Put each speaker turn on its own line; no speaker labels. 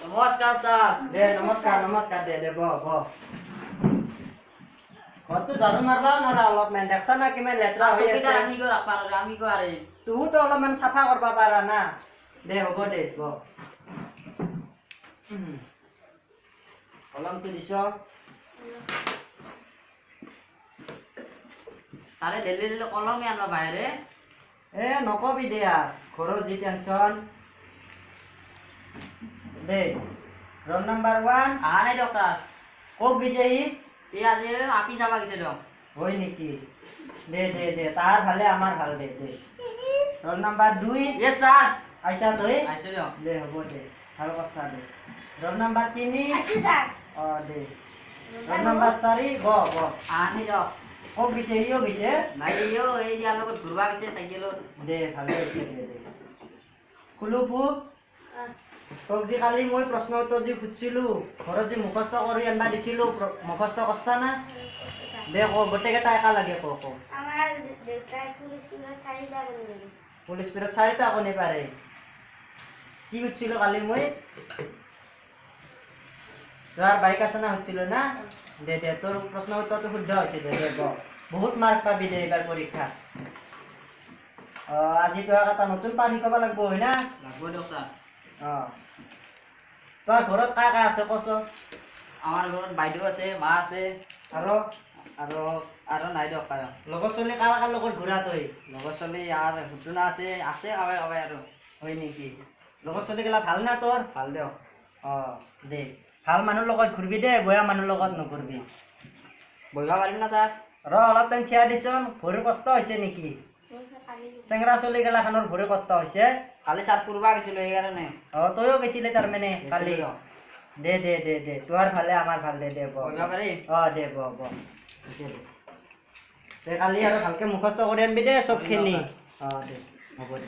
নমস্কাৰ ছাৰ।
দে নমস্কাৰ নমস্কাৰ, দে দে বহ বহ। ঘৰটো ঝাড়ু মাৰবাও নৰা অলপমান, দেখছা না কিমান লেতেৰা হৈ আছে।
আমি কিয় ৰাখবা নোৱাৰো, আমি কিয় আৰে
তুহো অলপমান চাফা কৰবা পাৰা না। দে হ'ব দে বহ। কলমটো দিছ?
ছাৰে ডেইলি ডেইলি কলমে আনবা বাহিৰে।
এ নকবি দিয়া, ঘৰৰ যি টেনচন। দে ৰোল নাম্বাৰ 1।
আহা নাই দিয়ক ছাৰ।
ক'ত গৈছে সি?
এই আজি আপি চাবা গৈছে দিয়ক।
হয় নেকি? দে দে দে, তাৰ ভালে আমাৰ ভাল, দে দে। Roll number 2।
Yes sir.
আইছা তই?
আইছো দিয়ক।
দে হ'ব দে, ভাল কথা দে। Roll number 3।
আইছো ছাৰ।
অ দে। Roll number 4। বহ বহ।
আহা নাই দিয়ক।
ক'ত গৈছে? সিও গৈছে?
নাই, ইও এই ইয়াৰ লগত ঘূৰবা গৈছে চাইকেলত।
দে ভালে হৈছে, দে দে। কুলুপু, তোক যে কালি মই প্ৰশ্ন উত্তৰ যি সুধছিলো, ঘৰত যি মুখস্থ কৰি আনবা দিছিলো, মুখস্থ কৰছা না? দে ক, গোটেইকেইটা একেলগে ক ক।
আমাৰ দেউতাই ফুল স্কুলত 4টা কণী পাৰে।
ফুল স্পীডত 4টা কণী পাৰে। কি সুধছিলো কালি মই? তোৰ বাইক আছে না সুধছিলো না? দে দে, তোৰ প্ৰশ্ন উত্তৰটো শুদ্ধ হৈছে, দে দে বহ। বহুত মাৰ্ক পাবি দে এইবাৰ পৰীক্ষা। আজি তোক এটা নতুন পাঠ শিকাব লাগব, হয় না?
লাগব দিয়ক ছাৰ।
অ, তোৰ ঘৰত কা কা আছে কচোন?
আমাৰ ঘৰত বাইদেউ আছে, মা আছে।
আৰু?
আৰু আৰু নাই দিয়ক কাৰো।
লগৰ ছোৱালী কাৰ কাৰ লগত ঘূৰা তই?
লগৰ ছোৱালী ইয়াৰ হুটুনা আছে, আছে কাবাই কাবাই আৰু।
হয় নেকি? লগৰ ছোৱালীগিলা ভাল না তোৰ?
ভাল দিয়ক।
অ দে, ভাল মানুহৰ লগত ঘূৰবি দে, বেয়া মানুহৰ লগত নঘূৰবি।
বহিব পাৰিম না ছাৰ?
ৰ অলপ টাইম থিয়া দিচোন, ভৰিৰ কষ্ট হৈছে নেকি? চেংৰা ছোৱালী গিলাখানৰ ভৰি কষ্ট হৈছে।
কালি ছাৰ ফুৰবা গৈছিলো সেইকাৰণে।
অ তয়ো গৈছিলি তাৰমানে কালি? দে দে দে দে, তোৰ ভালে আমাৰ ভাল, দে দে বহ।
বহিব পাৰি?
অ দে বহ বহ। দে কালি আৰু ভালকে মুখস্থ কৰি আনবি দে চবখিনি। অ দে হ'ব দে।